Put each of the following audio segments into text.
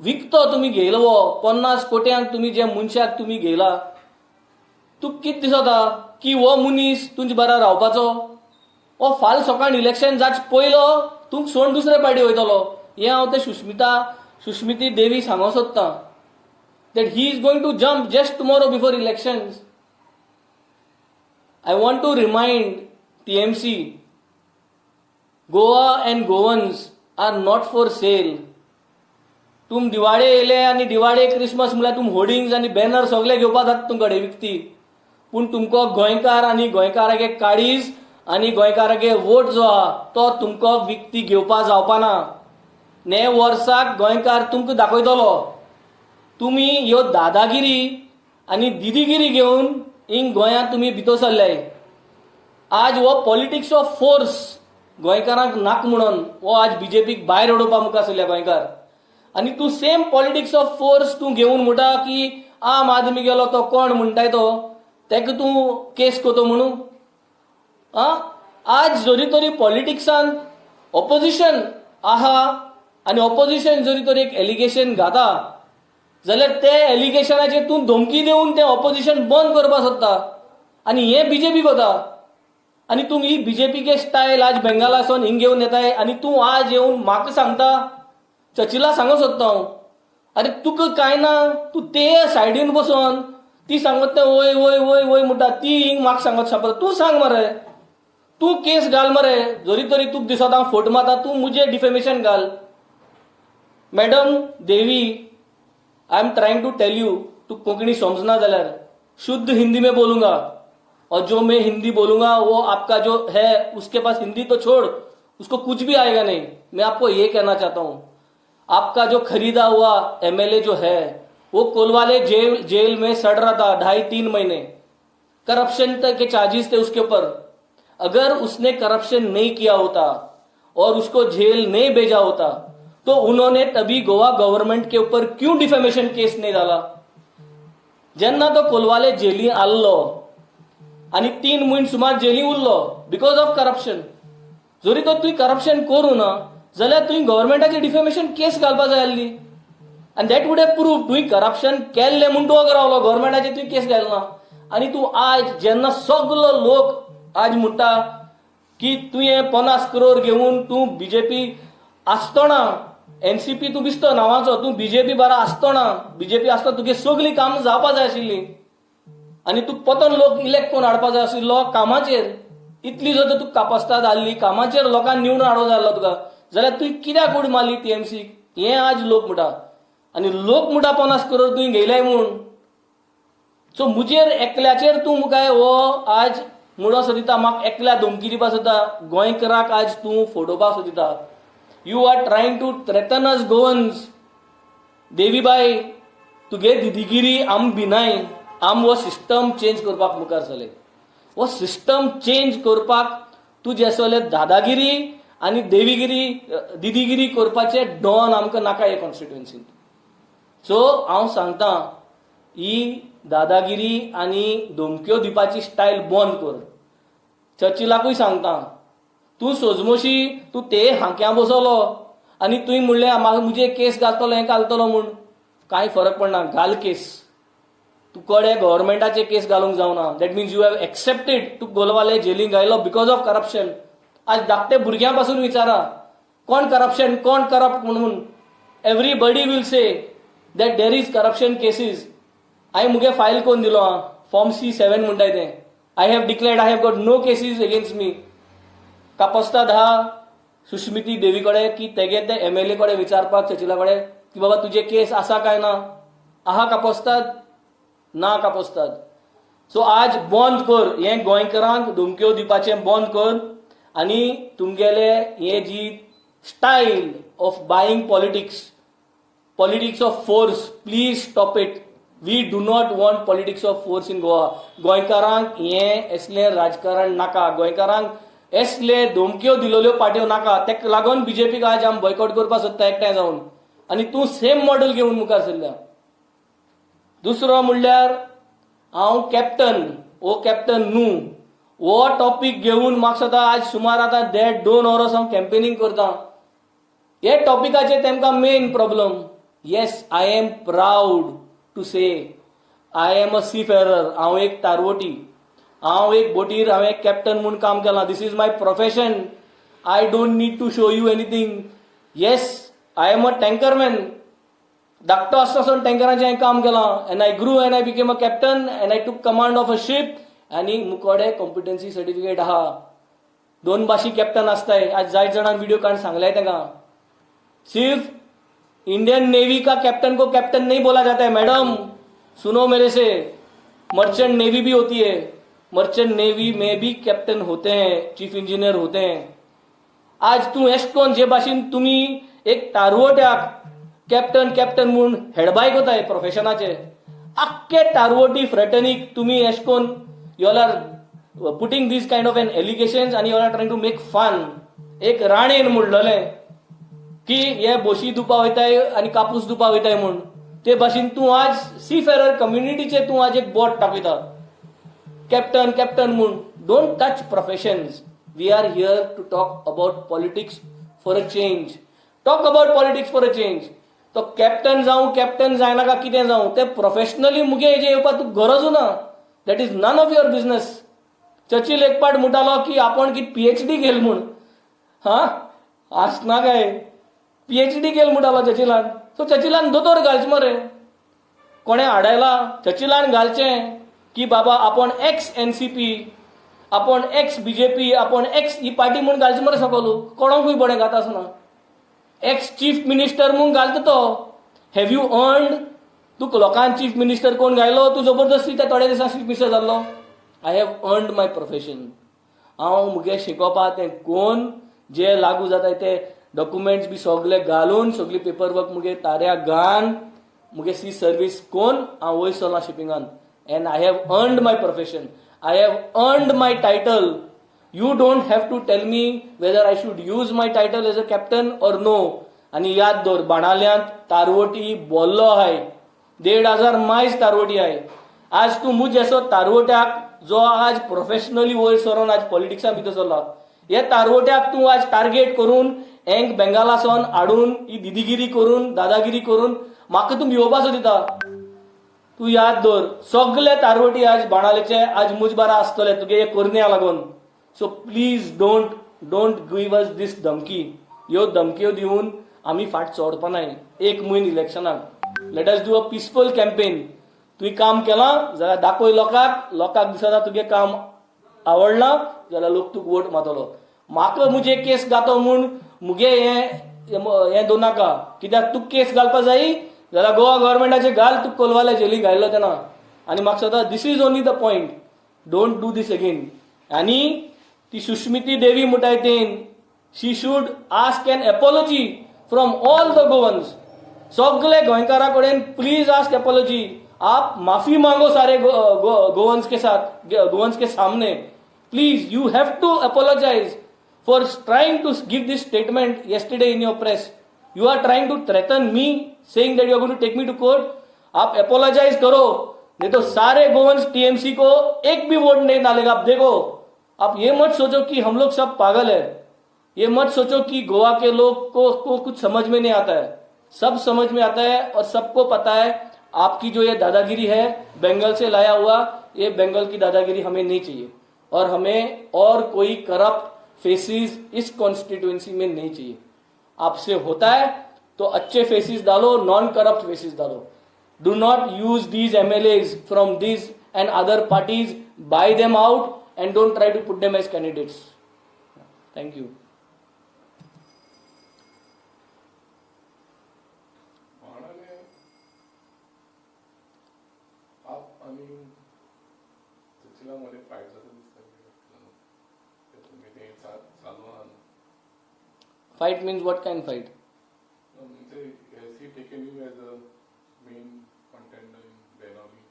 विकतो तुमी घेयलो हो 50 कोट्यांक तुमी जे मनशाक तुमी घेयला, तुका कितें दिसता की हो मनीस तुमचे बरा रावपाचो? हो फाल सकाळ इलेक्शन जाच पयलो तुमकां सोडून दुसरे पार्टी वयतलो. हें हांव ते सुस्मिता, सुस्मिती देवी सांगो सोदतां that he is going to jump just tomorrow before elections. I want to remind TMC, Goa and Goans are not for sale. तुम दिवाळे येयले आनी दिवाळे, क्रिसमस म्हणल्यार तुम होर्डिंग्स आनी बॅनर सगळे घेवपा जाता तुमकडे विकती, पूण तुमकां गोंयकार आनी गोंयकारागे काळीज आनी गोंयकारागे वोट जो आहा तो तुमकां विकती घेवपा जावपा ना. ने वर्साक गोंयकार तुमकां दाखयतलो. तुमी ह्यो दादागिरी आनी दिदीगिरी घेवन हिंग गोंयांत तुमी भितर सरले. आज हो पॉलिटिक्स ऑफ फोर्स गोंयकारांक नाक म्हणून हो आज बीजेपीक भायर उडोवपा मुखार सरल्या गोंयकार. आनी तूं सेम पॉलिटिक्स ऑफ फोर्स तूं घेवन म्हणटा की आम आदमी गेलो, तो कोण म्हणटाय तो, तेका तूं केस करतो म्हणून. आ आज जरी तरी पॉलिटिक्सान ऑपोजिशन आहा आनी ऑपोजिशन जरी तरी एक एलिगेशन घाता जाल्यार ते एलिगेशनाचेर तूं धमकी दिवन तें ऑपोजिशन बंद करपाक सोदता आनी हें बीजेपी करता. आनी तूं ही बीजेपीके स्टायल आज बेंगालासून हिंग घेवन येताय आनी तूं आज येवन म्हाका सांगता. चर्चिला सांगूंक सोदता हांव, अरे तुका कांय ना, तूं ते सायडीन बसोन ती सांगत तें वय वय वय वय म्हणटा. ती हिंग म्हाका सांगत शापता. तूं सांग मरे, तूं केस घाल मरे. जरी तरी तुका दिसता हांव फोट मारता, तूं मुजेर डिफेमेशन घाल. Madam Devi, I am trying to tell you, तू कोंकणी समजना जाल्यार शुद्ध हिंदी में बोलूंगा और जो मैं हिंदी बोलूंगा वो आपका जो है उसके पास हिंदी तो छोड़, उसको कुछ भी आएगा नहीं. मैं आपको ये कहना चाहता हूं, आपका जो खरीदा हुआ एमएलए जो है वो कोलवाले जेल जेल में सड़ रहा था 2.5-3 महीने. करप्शन तक के चार्जेस थे उसके ऊपर. अगर उसने करप्शन नहीं किया होता और उसको जेल नहीं भेजा होता तो उन्होंने तभी गोवा गव्हर्नमेंट के ऊपर क्यों डिफेमेशन केस नहीं डाला? जेन्ना तो कोलवाले जेली आल्लो आनी 3 म्हयने सुमार जेली उरलो because of corruption, जरी तर तुवें करप्शन करूं ना जाल्यार तुवें गव्हर्मेंटाचे डिफेमेशन केस घालपा जाय आसली आनी that would have prove तुवें करप्शन केल्लें म्हूण तूं रावलो, गव्हर्मेंटाचे तुवें केस घालना. आनी तूं आज जेन्ना सगलो लोक आज म्हणटा की तुवें 50 करोड घेवन तूं बीजेपी आसतना, एनसीपी तूं बिस्तो नांवाचो, तूं बीजेपी बारा आसतना, बीजेपी आसतना तुगे सगळीं कामां जावपा जाय आशिल्लीं आनी तूं परतून लोक इलेक्ट करून हाडपा जाय आशिल्लो कामाचेर. इतली जर तुका कापस्ताद आहली, कामाचेर लोकांक निवडून हाडूंक जाय आसलो तुका, जाल्यार तुवें कित्याक उडी मारली टीएमसीक, हें आज लोक म्हणटा. आनी लोक म्हणटा 50 करोड तुवें घेयले म्हूण. सो मुजेर एकल्याचेर तूं काय हो आज म्हणून सोदिता, म्हाका एकल्या धमकी दिवपा सोदता, गोंयकाराक आज तूं फटोवपाक सोदिता. You are trying to threaten us Goans. देवीबाय, तुगे दिदीगिरी आम भिनाय. आम हो सिस्टम चेंज करपाक मुखार सरले. हो सिस्टम चेंज करपाक तुजे असले दादागिरी आनी देवीगिरी, दिदीगिरी करपाचे डॉन आमकां नाका हे कॉन्स्टिट्युएन्सीन. सो हांव सांगता, ही दादागिरी आनी धमक्यो दिवपाची स्टायल बंद कर. चर्चिलाकूय सांगता, तूं सोजमोशी तूं ते हांक्या बसवलो आनी तुवें म्हणलें म्हाका मुजेर केस घालतलो, हें घालतलो म्हूण. कांय फरक पडना, घाल केस. तूं कडे गव्हर्मेंटाचे केस घालूंक जावना. That means you have accepted. तूं Colvale Jelin घायलो because of corruption. आज धाकटे भुरग्यां पासून विचारा कोण करप्शन, कोण करप्ट म्हणून, everybody will say that there is corruption cases. हांवें मुगे फायल करून दिलो आहा, फॉर्म सी 7 म्हणटाय तें. I have declared I have got no cases against me. कापस्ताद हा सुस्मिती देवी कडेन की तेगे ते एमएलए कडेन विचारपाक, चर्चिला कडेन की बाबा तुजे केस आसा काय ना. आहा कापस्ताद? ना कापस्ताद. सो आज बंद कर हें, गोंयकारांक धमक्यो दिवपाचें बंद कर आनी तुमगेले हे जी style of buying politics, politics of force, please stop it. We do not want politics of force in Goa. गोंयकारांक हें असलें राजकारण नाका. गोंयकारांक असले धमक्यो दिलेल्यो पार्ट्यो नाका. तेका लागून बीजेपीक आज आमी बॉयकॉट करपाक सोदता एकठांय जावन आनी तूं सेम मॉडेल घेवन मुखार सरल्या. दुसरो म्हणल्यार हांव कॅप्टन, ओ कॅप्टन न्हू, हो टॉपीक घेवन म्हाका दिसता आज सुमार आतां देड दोन वरां हांव कॅम्पेनींग करता. हे टॉपिकाचे तेमकां main problem. Yes, I am proud to say I am a seafarer. हांव एक तारवटी, हांव एक बोटीर, हांवें एक कॅप्टन म्हूण काम केलां. This is my profession. I don't need to show you anything. Yes, I am a tankerman. धाकटो आसतना टँकराचें हांवें काम केलां and I grew and I became a captain and I took command of a ship. आनी मुकोडे competency certificate आहा. दोन भाशी captain आसताय. आज जायत जाणांक व्हिडिओ काडून सांगलाय तांकां. सिर्फ इंडियन नेवी का कैप्टन को कैप्टन नहीं बोला जाता है. मैडम सुनो मेरे से, मर्चेंट नेवी भी होती है. मर्चेंट नेवी में भी कैप्टन होते हैं, चीफ इंजिनियर होते हैं. आज तूं एश कोन जे भाशेन तुमी एक तारवट्याक कॅप्टन कॅप्टन म्हूण हेडबाय कोताय प्रोफेशनाचे, आख्खे तारवटी फ्रेटनीक तुमी एश कोन you all are putting these kind of an allegations आनी you all are trying to make fun. एक राणेन म्हणलेलें की हे बोशी दुपा वयताय आनी कापूस दुपा वयताय म्हूण, ते भाशेन तूं आज सी फेरर कम्युनिटीचे तूं आज एक बोट दाखयता कॅप्टन कॅप्टन म्हूण. Don't touch professions. We are here to talk about politics for a change. Talk about politics for a change. तो कॅप्टन जावं कॅप्टन जायनाका कितें जावं, ते प्रोफेशनली मुगे हेजेर येवपाक तुका गरजू ना. That is none of your business. Churchill एक पाट म्हणटालो की आपण कितें PhD घेल म्हूण. हा आसना काय PhD केल म्हणटालो चर्चिलान. सो चर्चिलान दोतोर घालचे मरे, कोणें हाडायला चर्चिलान घालचें की बाबा आपण एक्स NCP, आपण एक्स BJP, आपण एक्स ही पार्टी म्हूण घालचे मरे सकलो. कोणाकूय बरें घात आसना. एक्स चीफ मिनिस्टर म्हूण घालता तो. Have you earned? तूं लोकांक चीफ मिनिस्टर कोण घायलो, तूं जबरदस्ती त्या थोड्या दिसां चीफ मिनिस्टर जाल्लो. I have earned my profession. हांव मुगे शिकोवपा तें कोण जे लागू जाता ते डॉक्युमेंट्स बी सगळे घालून सगळी पेपर वर्क मुगे ताऱ्या घान मुगे सी सर्वीस कोण हांव वयर सरलां शिपिंगान. And I have earned my profession. I have earned my title. You don't have to tell me whether I should use my title as a captain or no. आनी याद दवर, बाणाल्यांत तारवटी बोल्लो आहाय, 1,500 मायज तारवटी आहाय. आज तूं मुज असो तारवट्याक जो आज प्रोफेशनली वयर सरोन आज पॉलिटिक्सा भितर सरला, हे तारवट्याक तूं आज टार्गेट करून एंक बेंगालासून हाडून ही दिदीगिरी करून दादागिरी करून म्हाका तूं भिवोवपाचो दिता. तूं याद दवर, सगळे तारवटी आज बाणालेचे आज मुजबारा आसतले तुगे हे करण्या लागून. So please don't give us this धमकी. ह्यो धमक्यो दिवन आमी फाट चोडपा नाय एक म्हयन इलेक्शनाक. Let us do a peaceful campaign. तुवें काम केलां जाल्यार दाखय लोकांक, लोकांक दिसता तुगे काम आवडलां जाल्यार लोक तुका वोट मारतलो. म्हाका मुजे केस घातो म्हूण मुगे हें दवर नाका. कित्याक तुका केस घालपा जाय जाल्यार गोवा गव्हर्मेंटाचे घाल, तुका कोलवाल्या जेली घायलो तेन्ना. आनी म्हाका दिसता this is only the point. Don't do this again. आनी ती सुष्मिती देवी म्हणटाय तेन, she should ask an apology from all the Goans. सगळे गोंयकारा कडेन प्लीज आस्क एपोलॉजी. आप माफी मांगो सारे गोवन्स के साथ, गोवन्स के सामने. Please you have to apologise for trying to give this statement yesterday in your press. You are trying to threaten me, saying that you are going to take me to court. आप apologise करो, नहीं तो सारे गोवंस TMC को एक भी vote नहीं डालेगा. आप देखो, आप ये मत सोचो कि हम लोग सब पागल है, ये मत सोचो कि गोवा के लोग को कुछ समझ में नहीं आता है. सब समझ में आता है और सबको पता है आपकी जो ये दादागिरी है बंगाल से लाया हुआ, ये बंगाल की दादागिरी हमें नहीं चाहिए और हमें और कोई करप्ट फेसेस इस कॉन्स्टिट्यूएंसी में नहीं चाहिए. आपसे होता है तो अच्छे फेसेस डालो, नॉन करप्ट फेसेस डालो. Do not use these MLAs from this and other parties, buy them out and don't try to put them as candidates. Thank you. Fight means what kind fight? No, has he taken you as a main contender in Benaulim?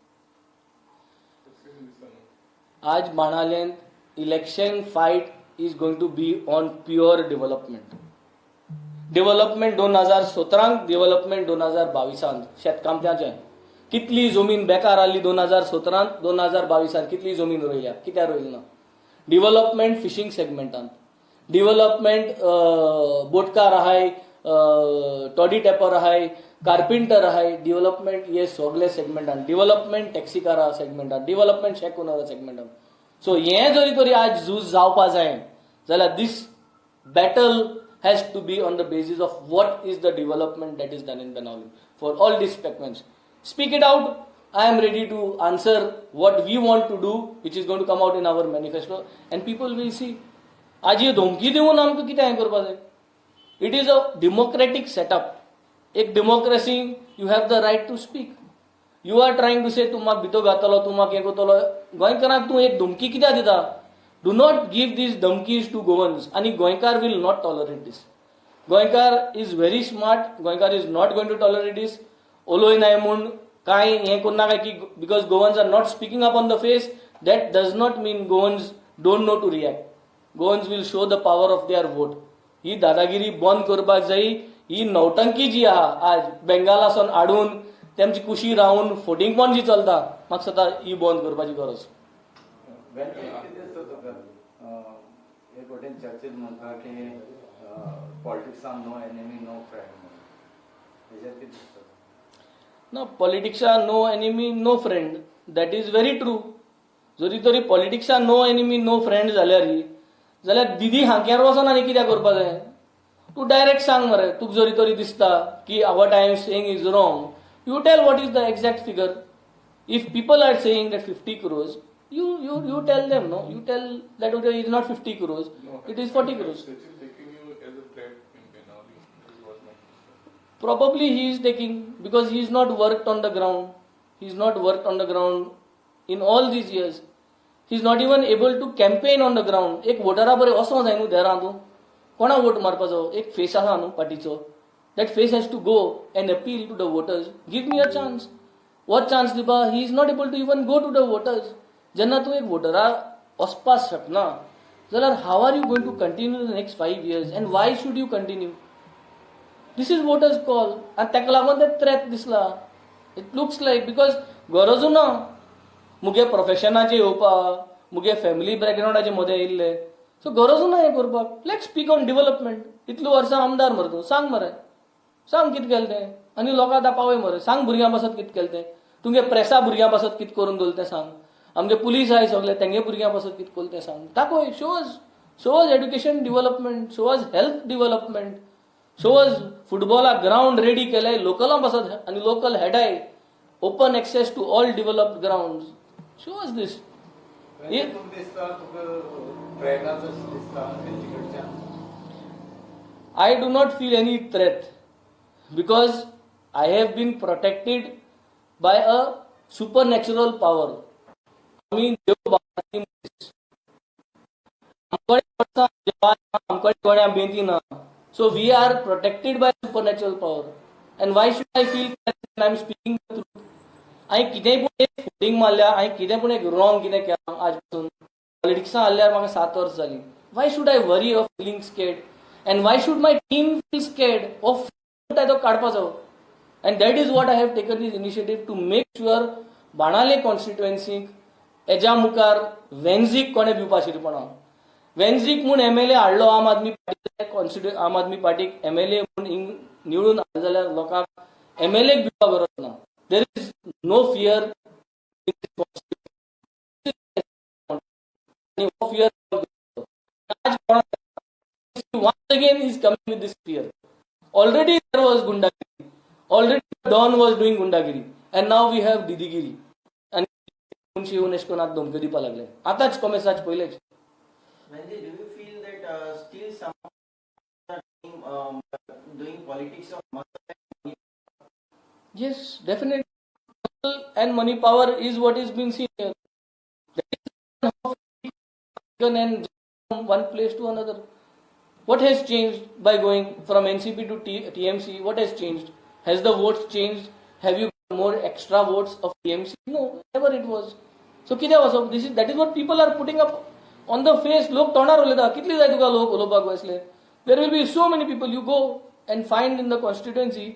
आज बाणाल्यांत election fight is going to be on pure development. Development 2017 development 2022 शेतकामत्याचें कितली जमीन बेकार आसली 2017 2022 कितली जमीन रोयल्या, कित्याक रोयली ना. डेव्हलपमेंट फिशींग सेगमेंटान, डेव्हलपमेंट बोटकार आहाय, टॉडी टॅपर आहाय, कार्पेंटर आहाय, डेव्हलपमेंट हे सगळे सेगमेंटान, डेव्हलपमेंट टॅक्सीकारा सेगमेंटान, डेव्हलपमेंट शॅक ओनरा सेगमेंटान. सो हें जरी तरी आज झूज जावपा जाय जाल्यार this battle has to be on the basis of what is the development that is done in Benaulim for all these segments. Speak it out. I am ready to answer what we want to do, which is going to come out in our manifesto, and people will see. आज ही धमकी दिवन आमकां कितें हें करपाक जाय? It is a democratic setup. एक democracy, you have the right to speak. You are trying to say तूं म्हाका भितर घातलो, तूं म्हाका हें करतलो. गोंयकारांक तूं एक धमकी कित्याक दिता? Do not give these धमकीज to Goans. आनी गोंयकार will not tolerate this. Goenkar is very smart. Goenkar is not going to tolerate this. उलोय नाय म्हूण कांय हें करूं काय की because Goans are not speaking up on the face, that does not mean Goans don't know to react. Goans will show the power of their vote. ही दादागिरी बंद करपाक जाय. ही नौटंकी जी आहा आज बेंगालासून हाडून तेमची कुशी रावन फोटिंगपण जी चलता, म्हाका दिसता ही बंद करपाची गरज. कितें दिसता तुका, एक वटेन चर्चील म्हणटा की पॉलिटिक्सान नो एनिमी नो फ्रेंड, हेजेर कितें दिसता? ना, पॉलिटिक्सा no enemy no friend, that is very true. जरी तरी पॉलिटिक्सा नो एनिमी नो फ्रेंड जाल्यार जाल्यार दिदी हांक्यार वचोन आनी कित्याक करपा जाय? तूं डायरेक्ट सांग मरे. तुका जरी तरी दिसता की what I am saying is wrong, you tell what is the exact figure. If people are saying that 50 crores, you tell them, no, you tell that, okay, it is not 50 crores, No, it is 40 crores. Sachin taking you as a threat in Benaulim. This was my question. Probably he is taking because he is not worked on the ground. He is not worked on the ground in all these years. He is not even able to campaign on the ground. एक वोटरा बरें वचों जाय न्हू देरां, तूं कोणा vote मारपाचो? एक face आसा न्हू पार्टीचो. That face has to go and appeal to the voters, give me a chance. What chance दिवपा? He is not able to even go to the voters. जेन्ना तूं एक वोटरा वचपाक शकना जाल्यार how are you going to continue the next 5 years, and why should you continue? This is voters' call. आनी ताका लागून ते थ्रेट दिसला, it looks like, because गरजू ना मुगे प्रोफेशनाचे येवपाक, मुगे फॅमिली बॅकग्रावंडाचे मदें येयल्ले, सो गरजू ना हें करपाक. Let's speak on development. इतलीं वर्सां आमदार मरे तूं, सांग मरे, सांग कितें केलें तें आनी लोकांक आतां पावय मरे. सांग भुरग्यां पासत कितें केलें तें, तुमगे प्रेसा भुरग्यां पासत कितें करून दवरलें तें सांग, आमगे पुलीस आहाय सगळे तेंगे भुरग्यां पासत कितें केलें तें सांग. दाखय, show us education development, show us health development, show us फुटबॉलाक ground ready केले लोकलां पासत आनी local हेडाय, open access to all developed ground. Show us this. तुका दिसता, तुका थ्रेटाचो दिसता तेंचे कडच्यान? I do not feel any threat because I have been protected by a supernatural power. आमी देव बाबाची मनीस. आमकडे गोळ्या बेंती ना. So we are protected by supernatural power. And why should I feel I am speaking the truth? हांवें कितेंय पूण एक फटींग मारल्या, हांवें कितें पूण एक रॉंग कितें केलां? आज पासून पॉलिटिक्सां आसल्यार म्हाका 7 वर्स जालीं. Why should I worry of feeling scared, and why should my team feel scared of तो काडपाचो? And that is what I have taken this initiative to make sure, Benaulim कॉन्स्टिट्युएन्सीक हेज्या मुखार वेन्झीक कोणें दिवपा शिरपणा. वेन्झीक म्हूण एमएलए हाडलो आम आदमी पार्टी कॉन्स्टिट्यु आम आदमी पार्टीक एमएलए म्हूण निवडून हाडलो जाल्यार लोकांक एमएलएक दिवपा गरज ना. There is no fear आनी हो फियर आज once again is coming with this fear. Already there was gundagiri. Already Don was doing gundagiri. And now we have Didigiri. आणि मनशी येवन एशें करून आतां धमक्यो दिवपा लागले आतांच कॉमेसाच पयलेच. Venzy, do you feel that still some are doing politics of muscle and money? Yes, definitely. And money power is what is being seen here. That is how and from one place to another. What has changed by going from NCP to TMC? What has changed? Has the votes changed? Have you got more extra votes of TMC? No, never it was. So कितें वचप? This is that is what people are putting up on the face. लोक तोंडार उलयता. कितले जाय तुका लोक उलोवपाक बसले? There will be so many people. You go and find in the constituency,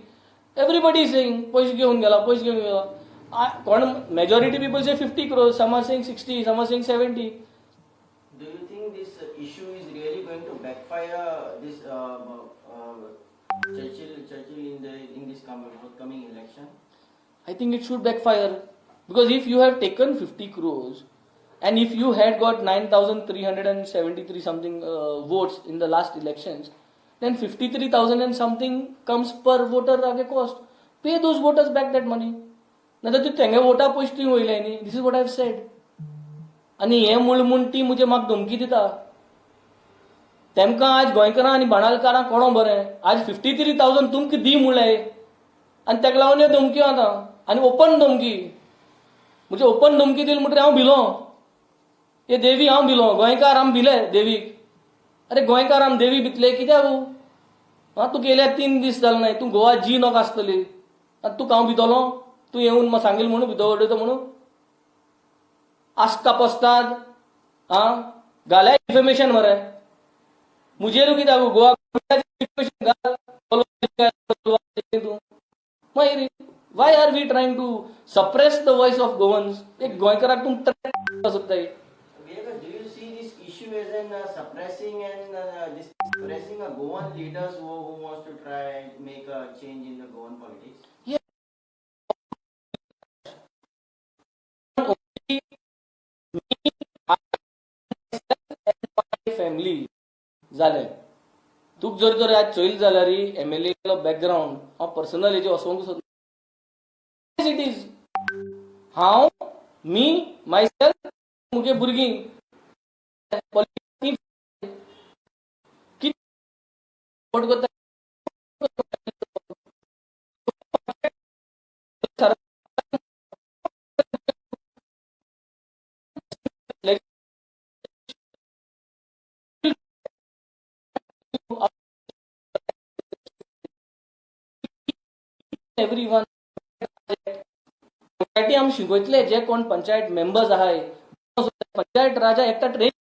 everybody is saying पयशे घेवन गेला, पयशे घेवन गेला. कोण majority people say 50 crores, some are saying 60, some are saying 70. Do you think this issue is really going to backfire this Churchill in this forthcoming election? I think it should backfire, because if you have taken 50 crores and if you had got 9,373 something votes in the last elections, then 53,000 and something comes per voter आगे cost. Pay those voters back that money. नातर तूं तेंगे वोटा पयशे तुवें वयले न्ही. This is what I have said. आनी हें म्हूण म्हूण ती म्हजे म्हाका धमकी दिता. तेमकां आज गोंयकारां आनी बाणालकारांक कोणो बरें आज 53,000 तुमकां दी म्हणलें आनी तेका लागून ह्यो धमक्यो आतां आनी ओपन धमकी. म्हणजे ओपन धमकी दिली म्हणटकीर हांव भिलो. हे देवी हांव भिलो. गोंयकार आम भिले देवीक. अरे गोंयकार आम देवी भितले कित्याक? आं, तूं गेल्यार 3 दीस जाले नाय, तूं गोवा जी नोक आसतली आनी तुका हांव भितलो? तूं येवन म्हाका सांगील म्हणून भितर उडयता म्हणून आसता पसतात. आं, घाल्या इन्फॉर्मेशन मरे मुजेरू. कित्याक गोवा इन्फॉर्मेशन घाल तूं मागीर? Why are we trying to suppress the voice of Goans? एक गोंयकाराक तूं ट्रॅक सोदताय. Viegas, do you see this issue as an suppressing and this suppressing a Goan leaders who wants to try and make a change in the Goan politics? Yeah. Only me, myself and my family जालें. तुका जर तर आज चोयल जाल्यार MLA background हांव personal हेजे वचोंक सोदना. It is हांव, मी, मायसेल्फ, मुगे भुरगीं कितें सपोर्ट करता. एवरी वन पंचायती आमी शिकयतले. जे कोण पंचायत मेंबर्स आहाय, पंचायत राजा एकटा ट्रेन.